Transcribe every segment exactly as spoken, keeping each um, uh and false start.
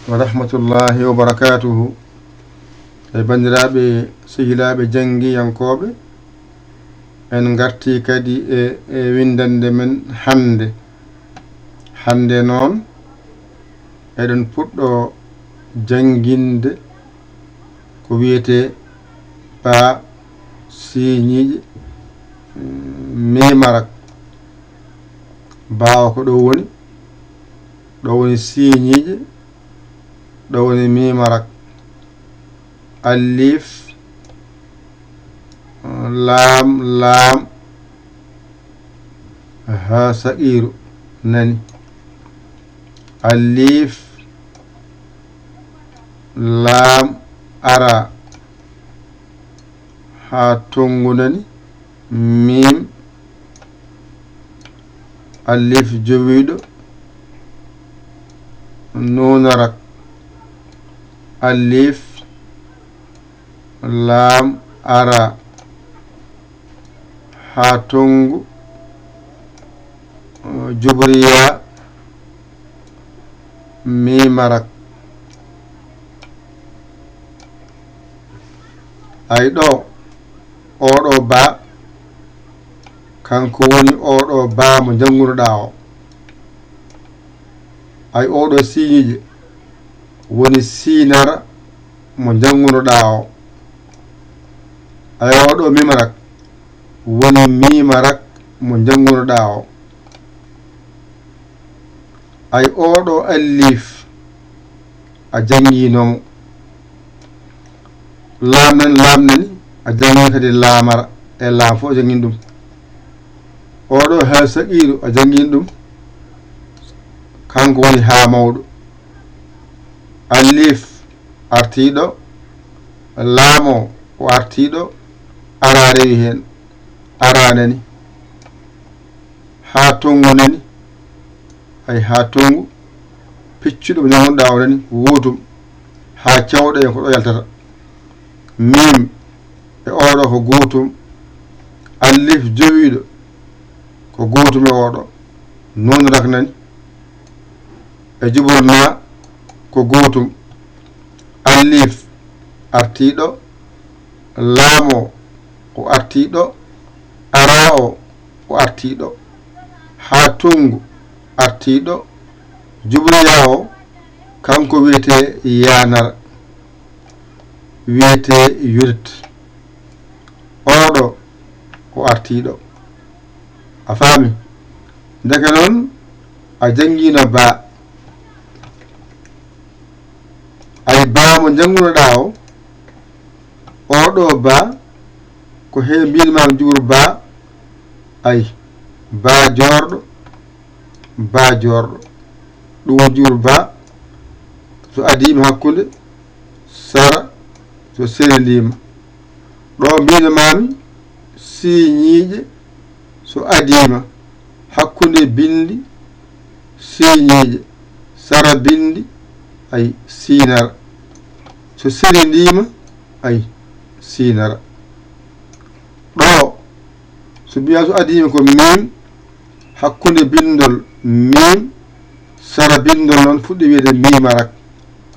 Wa rahmatullahi wa barakatuhu. E banndiraaɓe sehilaaɓe janngiyankooɓe, en ngartii kadi e, e winndannde men hannde. Hannde noon, eɗen puɗɗoo jannginde ko wiyetee baa siiñiiƴe, mm, miimarak. Baa o ko ɗo woni, ɗo woni siiñiiƴe, ɗo woni miimarak. Alif, laam, laam, haa saqiiru nani. Alif, laam, ara, haa tonngu nani. Miim, alif jowiiɗo, nuun arak, alif, laam, ara, haa tonngu, eh, jubriya, miim arak. Ay ɗo, oɗo baa, kanko woni oɗo baa mo njanngunoɗaa o. Ay oɗo siiñiiƴe woni siinara mo njanngunoɗaa o. Ay oɗo miim arak woni miim arak mo njanngunoɗaa o. Ay oɗo alif a janngiino mo. Laam nani, laam nani, a janngii kadi laamara, e laam fof a janngii ɗum. Oɗo haa saqiiru a janngii ɗum, kanko woni haa mawɗo. Alif artiiɗo, laam o o artiiɗo, ara rewi heen, ara nani. Haa tonngu nani, ay haa tonngu, piccuɗo mo njanngunoɗaa o nani, wuutum, haa cewɗo en ko ɗo yaltata. Miim e oɗo ko gootum, alif jowiiɗo ko gootum e oɗo, nuun arak nani, e jubur naa ko gootum, alif artiiɗo, laam o o artiiɗo, ara o o artiiɗo, haa tonngu artiiɗo, jubriya o kanko wiyetee yaanara, wiyetee yurit. Oɗo o artiiɗo. A faami? Ndeke noon a janngiino baa. Ay baa mo njanngunoɗaa o, oɗo baa, ko he mbiimi ma juur baa, ay, baa joorɗo, baa joorɗo. Ɗum woni juur baa, so adiima hakkunde, sara, so serendiima. Ɗo mbiino maami, siiñiiƴe, so adiima hakkunde binndi, siiñiiƴe, sara binndi, ay, siinara. So serendiima, ay, siinara. Ɗo, so mbiyaa so adiima ko miim, hakkunde binndol miim, sara binndol noon fuɗɗi wiyde miim arak.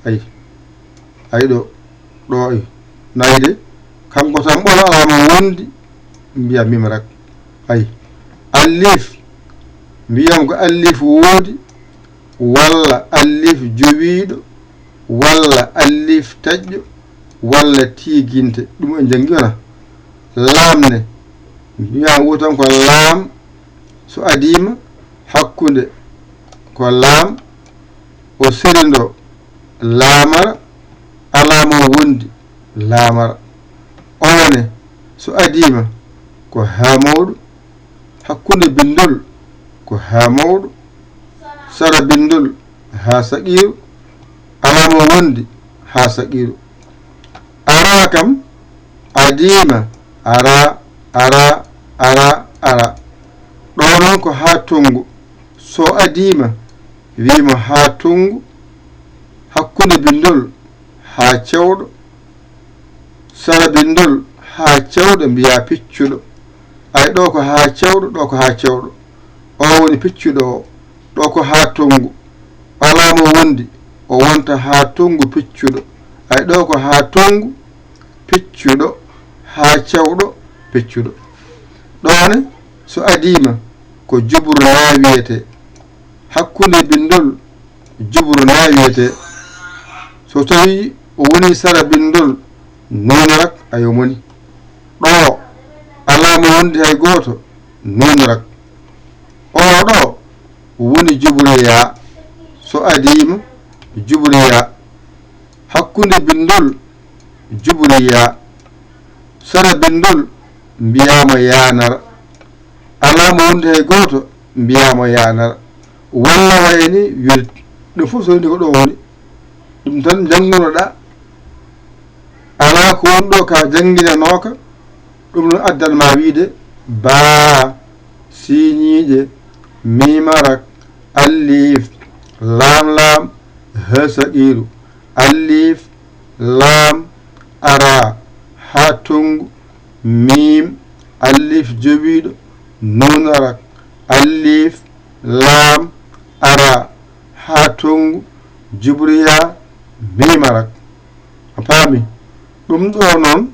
Ay, ay ɗo, ɗo, ay, nayi de, kanko tan ɓolo alaa mo wondi, mbiya miim arak. Ay, alif, mbiyam ko alif woodi, walla alif jowiiɗo, walla alif taƴƴo, walla tiiginte, ɗum en njanngi wona. Laam ne, mbiya wutan ko laam, so adiima hakkunde ko laam, o seri ndo laamara, alaa mo wondi laamara. Oone, so adiima ko haa mawɗo, hakkunde binndol ko haa mawɗo, sara binndol haa saqiiru, alaa mo wondi haa saqiiru. Ara kam, adiima, ara, ara, ara, ara. Ɗo noon ko haa tonngu. So adiima, wiimo haa tonngu, hakkunde binndol haa cewɗo, sara binndol haa cewɗo mbiyaa piccuɗo. Ay ɗo ko haa cewɗo, ɗo ko haa cewɗo. O woni piccuɗo o. Ɗo ko haa tonngu. Alaa mo wondi. o wonta haa tonngu peccuɗo. Ay ɗo ko haa tonngu peccuɗo, haa cewɗo peccuɗo. Ɗo ne, so adiima, ko jubru na wiyetee. Hakkunde binndol, jubru na wiyetee. So tawii o woni sara binndol, nuunarak ayo moni. Ɗo, alaa mo wondi hay gooto, nuunarak. Oo ɗo woni jubru yaa. So adiima, jubru yaa. Hakkunde binndol, jubru yaa. Sara binndol, mbiyaama yaa nara. Alaa mo wondi hay gooto, mbiyaama yaa nara. Walla wayni wirt. Ɗum fof so woni ko ɗo woni. Ɗum tan njanngunoɗaa. Alaa ko woni ɗo ka jannginanooka. Ɗum no addan ma wiide baa, siiñiiɗe, miimarak, alliif, laam laam, he saqiiru, alliif, laam, araa, haa tonngu, miim, alliif jowiiɗo, nuunarak, alliif, laam, araa, haa tonngu, jubriyaa, miimarak. A faami? Ɗum ɗo noon,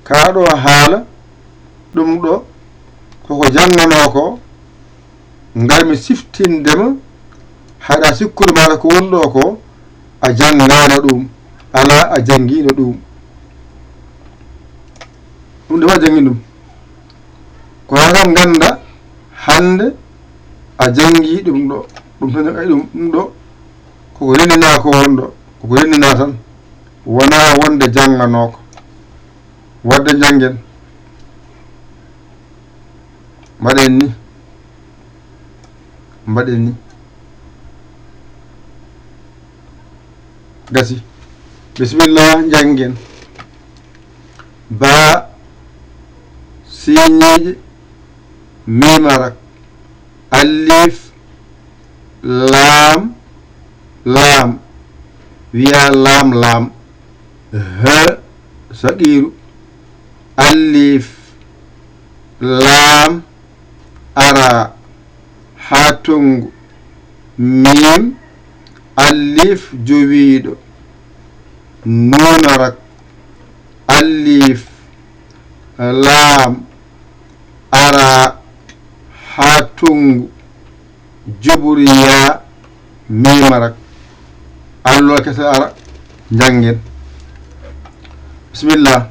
kaa ɗo haala, ɗum ɗo, koko jannganoo ko, ngar mi siftinde ma, haɗa sikkude maɗa ko woni ɗo ko, a janngaano ɗum, alaa a janngiino ɗum. Ɗum de wa janngi ɗum. Ko haa kam ngannda, hannde a janngi ɗum ɗo, ɗum tan ay ɗum, ɗum ɗo, koko renndinaa ko won ɗo, koko renndinaa tan, wonaa wonde jannganoo ko. Wadde njanngen. Mbaɗen ni. Mbaɗen ni. Gasi. Bisimilla, njanngen. Baa, siiñiiɗe, miimarak, alliif, laam, laam, wiyaa laam, laam, he, saqiiru, alliif, laam, araa, haa tonngu, miim, alliif jowiiɗo, nuunarak, alliif, laam, araa, haa tonngu, juburiyaa, miimarak. Alluwa kese ara, njanngen. Bisimilla.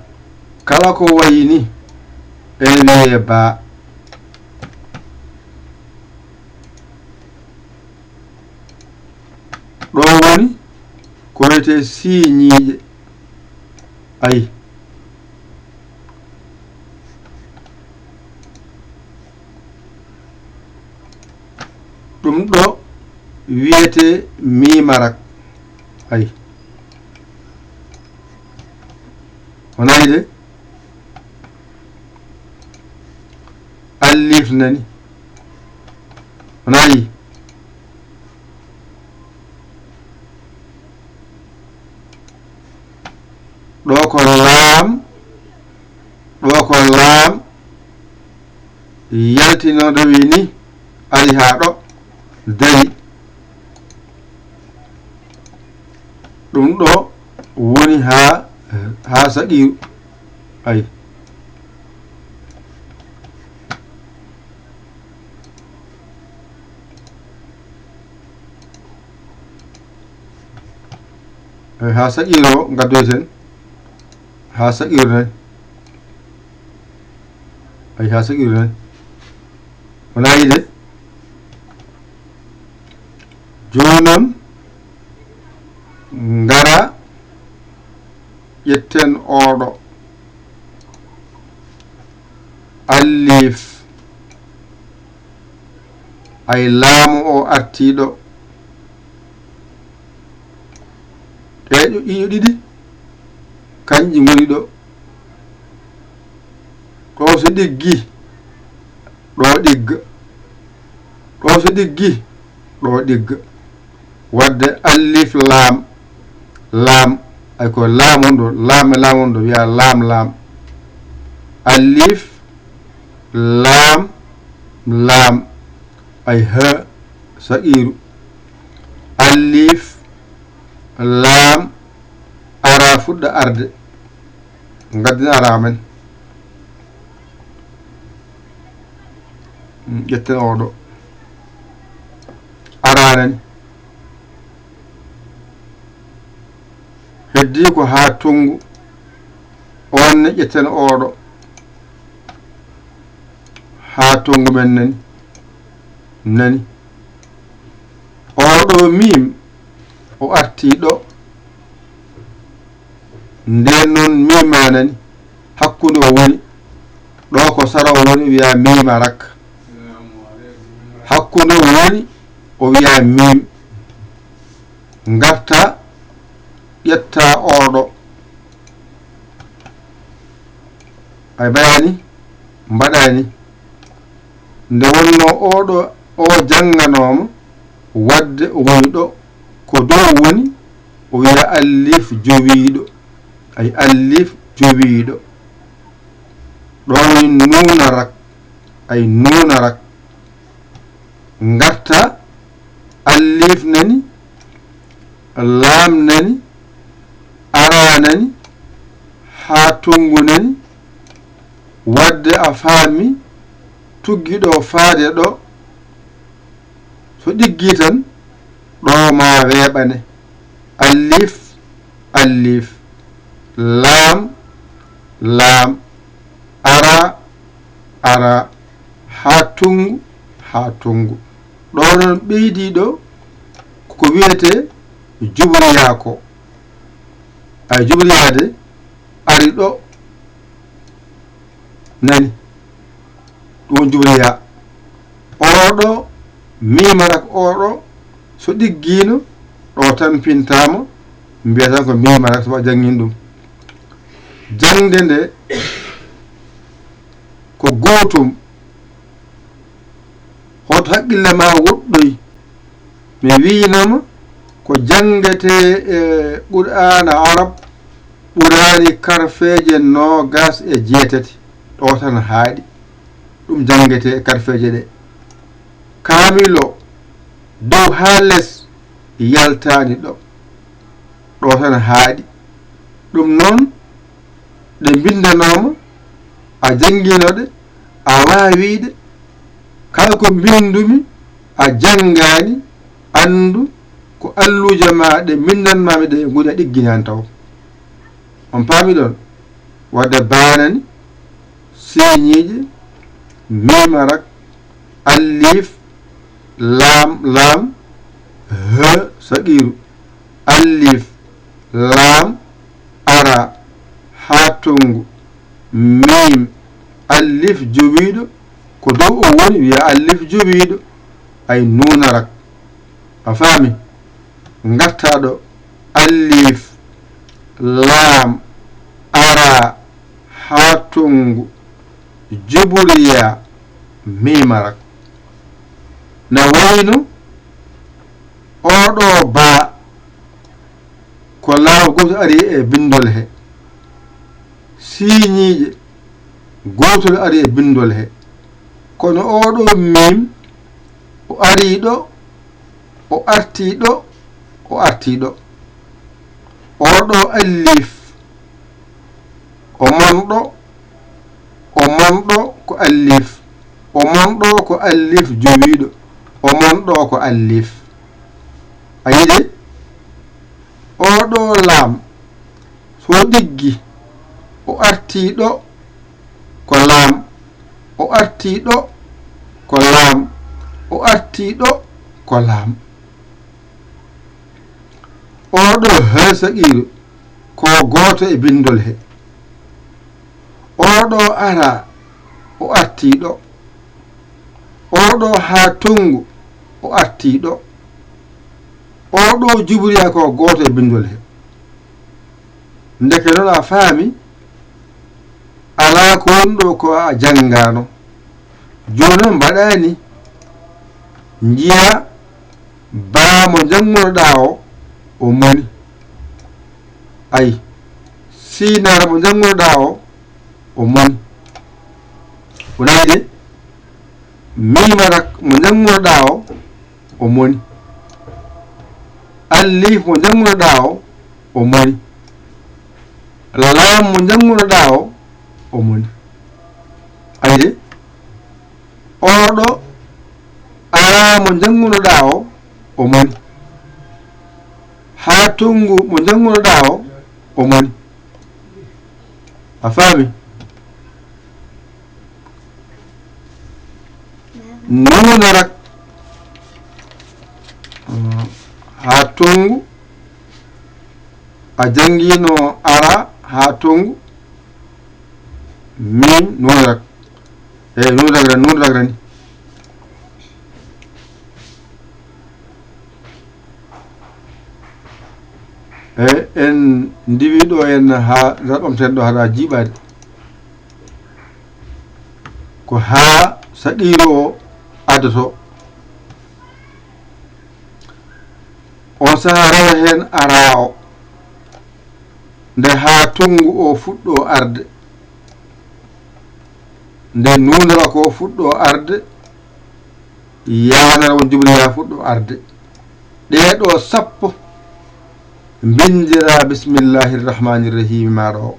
Kala ko wayi ni, ene wiyee baa. Ɗo woni ko wiyetee siiñiiɗe. Ayi. Ɗum ɗo wiyetee miimarak. Ayi. Wonay de. Alliif nani. Wonay. Ɗo ko laam, ɗo ko laam, yaltino rewi ni, ari haa ɗo, dari. Ɗum ɗo woni haa, haa saqiiru. Ayi. Eyi, haa saqiiru o ngaddoyten. Haa saqiiru noon. Ayi, haa saqiiru noon. Wonaa yiide. Jooni noon, ngara, ƴetten ooɗo. Alliif. Ay laamu o artii ɗo. Ɗee ɗo, ɗiɗo ɗiɗi, kanji ngoni ɗo. Ɗo so ɗiggi, ɗo ɗigga. Ɗo so ɗiggi, ɗo ɗigga. Wadde alliif laam, laam, ay ko laam on ɗo, laam e laam on ɗo, wiyaa laam, laam. Alliif, laam, laam, ay ha, saqiiru. Alliif, Laam ara fuɗɗa arde. Ngadden ara men. Mm, ƴetten oɗo. Ara nani. Heddi ko haa tongu. On ne ƴetten oɗo. Haa tongu men nani. Nani. Oɗo miim, o arti ɗo. Nden noon miima nani. Hakkunde o woni. Ɗo ko sara o woni, wiya miima rak. Hakkunde o woni, o wiya miim. Ngarta, ƴetta oɗo. Ay bayani, mbaɗani. Nde wonno oɗo, o jannganooma, wadde o woni ɗo, ko dow woni, o wiya allif jowiiɗo. Ay allif jowiiɗo. Ɗo woni nuuna rak. Ay nuuna rak. Ngarta, allif nani, laam nani, ara nani, haa tongu nani, wadde a faami, tuggi ɗo faade ɗo, so ɗiggi tan, ɗo ma weeɓane. Allif, allif, laam, laam, ara, ara, haa tongu, haa tongu. Ɗo noon ɓeydiiɗo ko wiyetee jubriya ko. Ay jubriya de ari ɗo nani. Ɗum jubriya. Oɗo, miima rak oɗo, so ɗiggiino, ɗo tampintaama, mbiyata ko miima rak, so a janngin ɗum. Jaŋde nde ko gootum. Hoto haqqille ma woɗɗoy. Mi wiinoma ko janngetee e Qur'aana Arab ɓuraani karfeeje noogas e jeetati. Ɗo tan haaɗi. Ɗum janngetee e karfeeje ɗe. Kaamil o, dow haa les, yaltaani ɗo. Ɗo tan haaɗi. Ɗum noon, ɗe mbinndanooma, a janngino ɗe, a waawi ɗe. Kala ko mbinndumi, a janngaani, anndu ko alluuje ma ɗe mbinndanmaami ɗe ngoni a ɗigginaani taw. On paami ɗon? Wadde baanani, siiñiiƴe, miima rak, allif, laam, laam, he, saqiiru, allif, laam, ara, haa tongu, miim, allif jowiiɗo, ko dow o woni, wiya allif jowiiɗo, ay nuuna rak. A faami? Ngartaa ɗo, allif, laam, ara, haa tongu, juburiya, miima rak. Na wayno oɗo baa, ko laawol gooto ari e binndol he. Siiñiiƴe, gootol ari e binndol he. Kono oɗo miim, o arii ɗo, o artii ɗo, o artii ɗo. Oɗo allif, o mon ɗo, o mon ɗo ko allif, o mon ɗo ko allif jowiiɗo, o mon ɗo ko allif. A yiɗi? Oɗo laam, so ɗiggi, o artii ɗo, ko laam, o artii ɗo, ko laam, o artii ɗo, ko laam. Oɗo he saqiiru, ko gooto e binndol he. Oɗo ara, o artii ɗo. Oɗo haa tongu, o artii ɗo. Oɗo juburiya ko gooto e binndol he. Ndeke noon a faami, alaa ko woni ɗo ko a janngaano. Jooni noon mbaɗaani, njiya baa mo njanngunoɗaa o, o moni. Ay, siinaara mo njanngunoɗaa o, o moni. O nani de, miima rak mo njanngunoɗaa o, o moni. Alliif mo njanngunoɗaa o, o moni. Laam mo njanngunoɗaa o, o moni. Ayi de, ooɗo araa mo njanngunoɗaa o, o moni. Haa tonngu mo njanngunoɗaa o, o moni. A faami? Nuuna rak. Haa tonngu a janngiino araa haa tonngu miim nuuna rak. Eyi, nuuna rak, nuuna rak rani. E en ndiwi ɗo en haa raɓɓamten ɗo haɗa jiiɓaade. Ko haa saqiiru o addoto. On sahaa rewa heen araa o. Nde haa tonngu o fuɗɗo arde. Nde nuunara ko fuɗɗo arde. Yaanara won jubriya fuɗɗo arde. Ɗee ɗo sappo mbinndira bismillahi rahmani rahimi maaɗo o.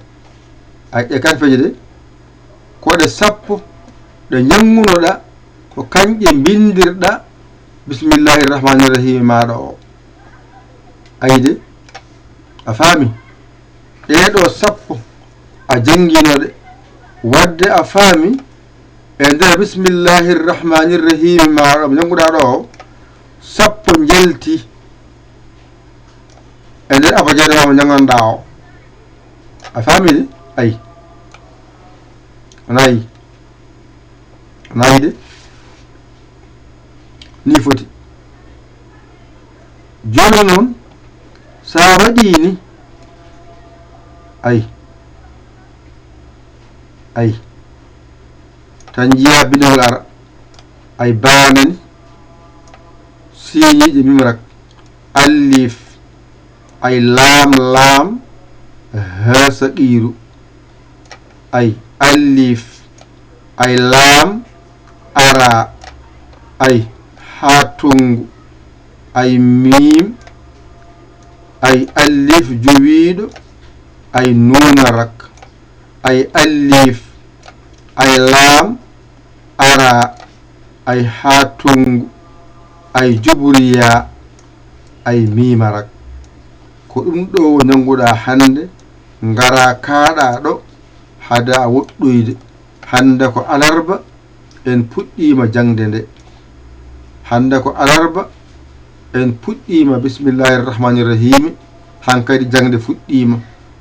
Ay, ɗe karfeeje de, ko ɗe sappo ɗe njanngunoɗa, ko kañƴe mbinndirɗa bismillahi rahmani rahimi maaɗo o. Ayi de, a faami? Ɗee ɗo sappo a jannginoɗe, wadde a faami e nder bismillahi rahmani rahimi maaɗo mo njannguɗaa ɗo o, sappo njalti e nder abajada ma mo njannganɗaa o. A faami de? Ayi. Ana ayi. Ana ayi de. Ni foti. Jooni noon, so a waɗii ni, ayi. Ayi. Tan njiyaa bindagol ara. Ay baa nani. Siiñiiɗe miim rak. Alliif. Ay laam, laam. Haa saqiiru. Ay alliif. Ay laam. Araa. Ay haa tonngu. Ay miim. Ay alliif jowiiɗo. Ay nuuna rak. Ay alliif. Ay laam. Araa. Ay haa tonngu. Ay juburiyaa. Ay miima rak. Ko ɗum ɗo njannguɗaa hannde, ngaraa kaaɗaa ɗo hade a woɗɗoyde. Hannde ko alarba, en puɗɗiima jaŋde nde. Hannde ko alarba, en puɗɗiima bismillahi rahmani rahimi, hankadi jaŋde fuɗɗiima.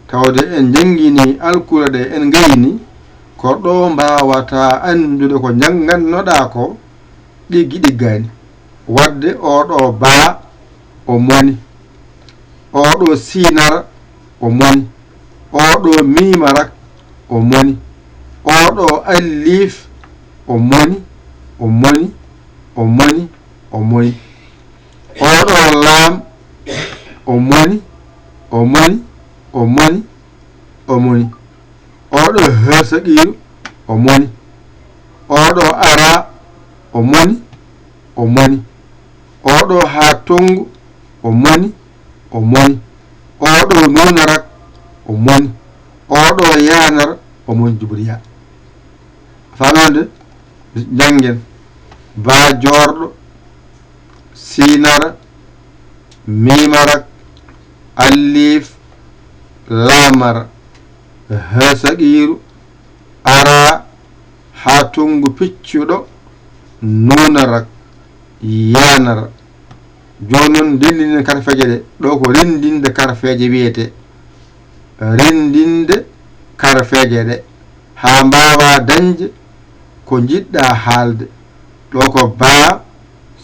Tawde en njannginii alkule ɗe en ngayni, ko ɗo mbaawataa anndude ko njanngannoɗaa ko ɗiggi ɗiggaani. Wadde oɗo baa o moni, oɗo siinara o moni, oɗo miimara o moni, oɗo alliif o moni, o moni, o moni, o moni. Oɗo laam o moni, o moni, o moni, o moni. Oɗo haa saqiiru o moni. Oɗo araa o moni, o moni. Oɗo haa tonngu o moni, o moni. Oɗo nuuna rak o moni. Oɗo yaanara o moni juburiyaa. Faami wonde? Njanngen. Baa joorɗo, siinara, miimara, alliif, laamara, haa saqiiru, araa, haa tonngu piccuɗo, nuunara, yaanara. Jooni noon, ndenndinen karfeeje ɗe. Ɗo ko renndinde karfeeje wiyetee. Renndinde karfeeje ɗe. Haa mbaawaa dañde ko njiɗɗaa haalde. Ɗo ko baa,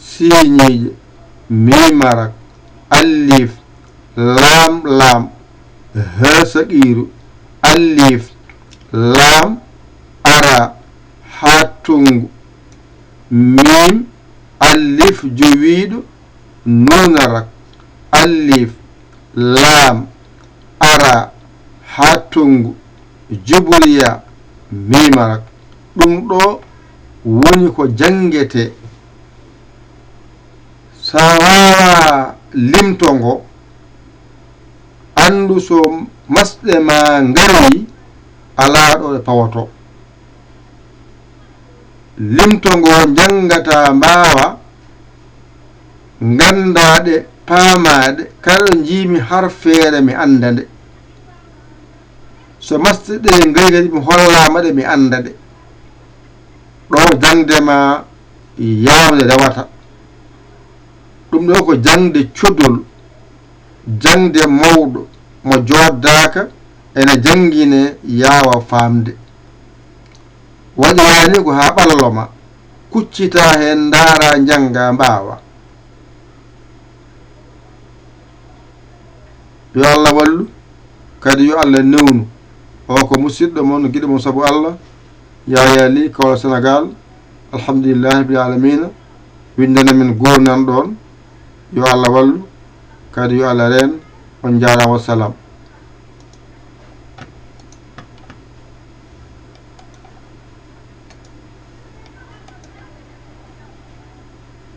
siiñiiɗe, miimara, alliif, laam, laam, haa saqiiru, alliif, laam, araa, haa tonngu, miim, alliif jowiiɗo, nuunara, alliif, laam, araa, haa tonngu, juburiyaa, miimara. Ɗum ɗo woni ko janngetee. So a waawaa Limto ngo, anndu so masɗe ma ngaroyi, alaa ɗo ɗe pawotoo. Limto ngo njanngataa mbaawa, nganndaa ɗe, paamaa ɗe, kala ɗo njiimi harfeere mi annda nde. So masɗe ɗe ngaroyi kadi mi hollaama ɗe, mi annda ɗe. Ɗo jaŋde ma yaawnde rewata. Ɗum ɗo ko jaŋde codol, jaŋde mawɗo mo jooddaaka, ena janngine yaawa faamde. Waɗiraani ko haa ɓallo ma, kuccitaa heen, ndaaraa, njanngaa, mbaawaa. Yo Allah wallu, kadi yo Allah newnu. O ko musidɗo mon, giɗo mon sabu Allah, Yaya Ly, Kaolack, Sénégal. Alhamdulillahi rabbil alamina. Winndana min goo nan ɗoon. Yo Allah wallu, kadi yo Allah reen. On njaaraama, wassalam.